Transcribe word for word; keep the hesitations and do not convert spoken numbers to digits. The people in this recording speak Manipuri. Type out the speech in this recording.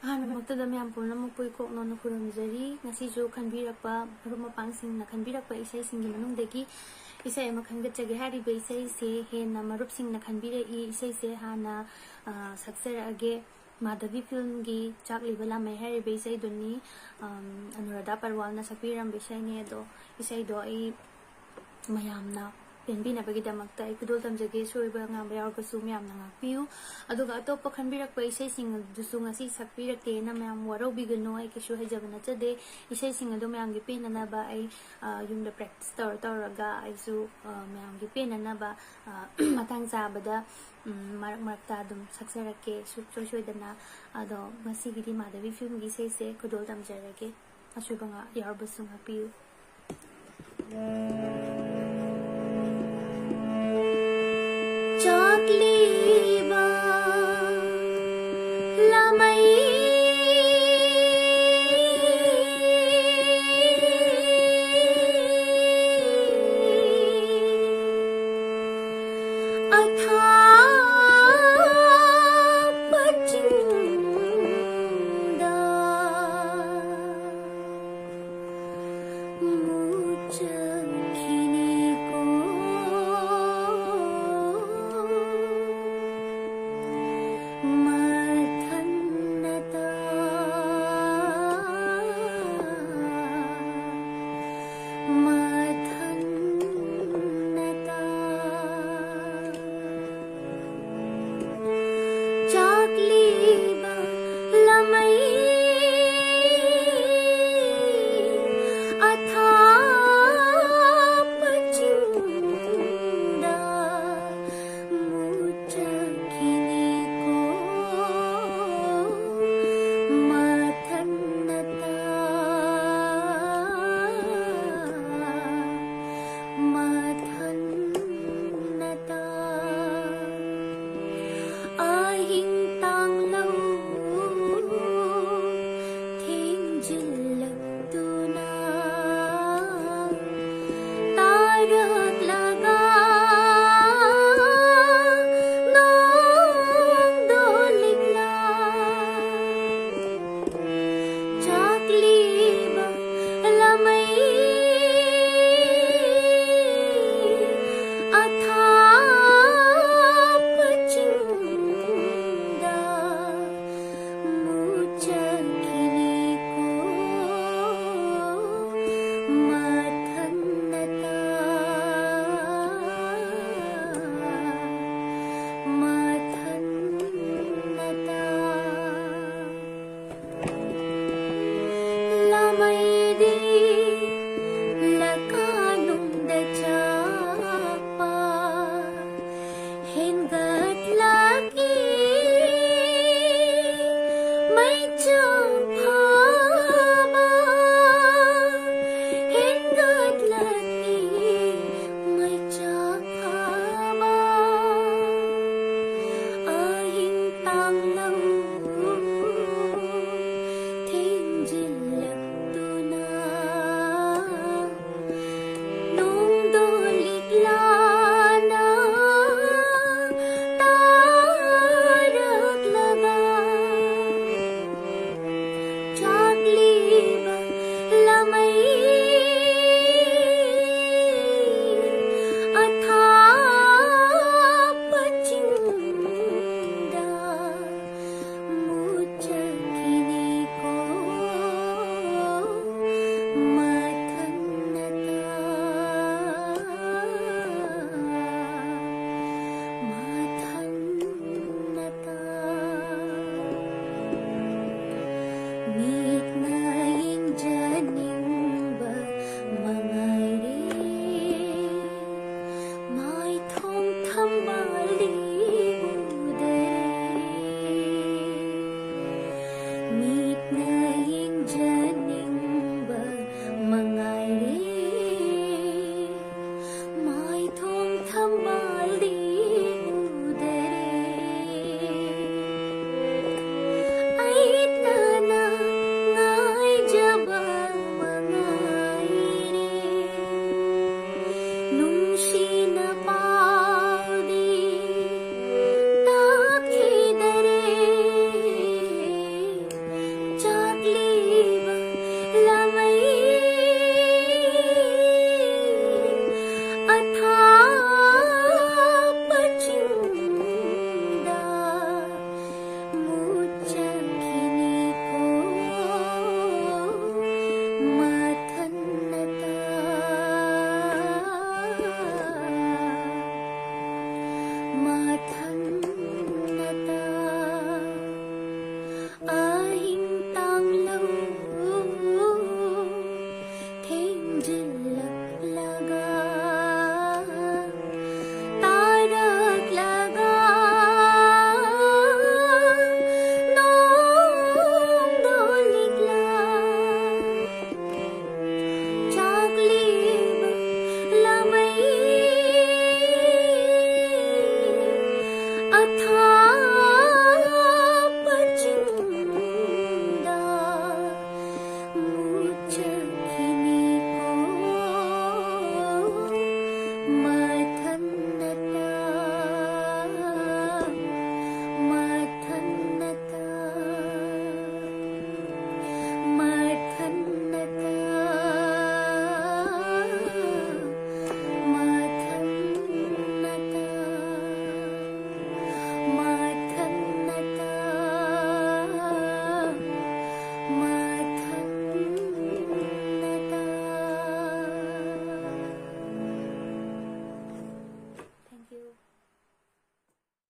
ꯑꯍꯥꯟꯕꯃꯛꯇꯗ ꯃꯌꯥꯝ ꯄꯨꯝꯅꯃꯛꯄꯨ ꯏꯀꯣꯛ ꯅꯧꯅ ꯈꯨꯔꯨꯝꯖꯔꯤ꯫ ꯉꯁꯤꯁꯨ ꯈꯟꯕꯤꯔꯛꯄ, ꯃꯔꯨꯞ ꯃꯄꯥꯡꯁꯤꯡꯅ ꯈꯟꯕꯤꯔꯛꯄ ꯏꯁꯩꯁꯤꯡꯒꯤ ꯃꯅꯨꯡꯗꯒꯤ ꯏꯁꯩ ꯑꯃ ꯈꯟꯒꯠꯆꯒꯦ꯫ ꯍꯥꯏꯔꯤꯕ ꯏꯁꯩꯁꯦ ꯍꯦꯟꯅ ꯃꯔꯨꯞꯁꯤꯡꯅ ꯈꯟꯕꯤꯔꯛꯏ꯫ ꯏꯁꯩꯁꯦ ꯍꯥꯟꯅ, ꯑ, ꯁꯛꯆꯔꯛꯑꯒꯦ꯫ ꯃꯥꯙꯕꯤ ꯐꯤꯂꯝꯒꯤ ꯆꯥꯛꯂꯤꯕ ꯂꯥꯃꯩ ꯍꯥꯏꯔꯤꯕ ꯏꯁꯩꯗꯨꯅꯤ꯫ ꯑꯝ, ꯑꯅꯨꯔꯥꯙꯥ ꯄꯔꯋꯥꯜꯅ ꯁꯛꯄꯤꯔꯝꯕ ꯏꯁꯩꯅꯦ꯫ ꯑꯗꯣ ꯏꯁꯩꯗꯣ ꯑꯩ ꯃꯌꯥꯝꯅ ꯄꯦꯟꯕꯤꯅꯕꯒꯤꯗꯃꯛꯇ ꯑꯩ ꯈꯨꯗꯣꯜ ꯇꯝꯖꯒꯦ꯫ ꯁꯣꯏꯕ ꯉꯥꯝꯕ ꯌꯥꯎꯔꯒꯁꯨ ꯃꯌꯥꯝꯅ ꯉꯥꯛꯄꯤꯌꯨ꯫ ꯑꯗꯨꯒ ꯑꯇꯣꯞꯄ ꯈꯟꯕꯤꯔꯛꯄ ꯏꯁꯩꯁꯤꯡ ꯑꯗꯨꯁꯨ ꯉꯁꯤ ꯁꯛꯄꯤꯔꯛꯇꯦꯅ ꯃꯌꯥꯝ ꯋꯥꯔꯧꯕꯤꯒꯅꯨ꯫ ꯑꯩ ꯀꯩꯁꯨ ꯍꯩꯖꯕ ꯅꯠꯆꯗꯦ꯫ ꯏꯁꯩꯁꯤꯡ ꯑꯗꯨ ꯃꯌꯥꯝꯒꯤ ꯄꯦꯟꯅꯅꯕ ꯑꯩ, ꯑ, ꯌꯨꯝꯗ practice ꯇꯧꯔ ꯇꯧꯔꯒ ꯑꯩꯁꯨ, ꯑ, ꯃꯌꯥꯝꯒꯤ ꯄꯦꯟꯅꯅꯕ, ꯑ, ꯃꯇꯥꯡ ꯆꯥꯕꯗ, ꯎꯝ, ꯃꯔꯛ ꯃꯔꯛꯇ ꯑꯗꯨꯝ ꯁꯛꯆꯔꯛꯀꯦ ꯁꯨꯡꯁꯣꯏ ꯁꯣꯏꯗꯅ꯫ ꯑꯗꯣ ꯉꯁꯤꯒꯤꯗꯤ ꯃꯥꯙꯕꯤ ꯐꯤꯂꯝꯒꯤ ꯏꯁꯩꯁꯦ ꯈꯨꯗꯣꯜ ꯇꯝꯖꯔꯒꯦ꯫ ꯑꯁꯣꯏꯕ ꯉꯥ-, ꯌꯥꯎꯔꯕꯁꯨ ꯉꯥꯛꯄꯤꯌꯨ꯫ ꯆꯥꯛꯂꯤ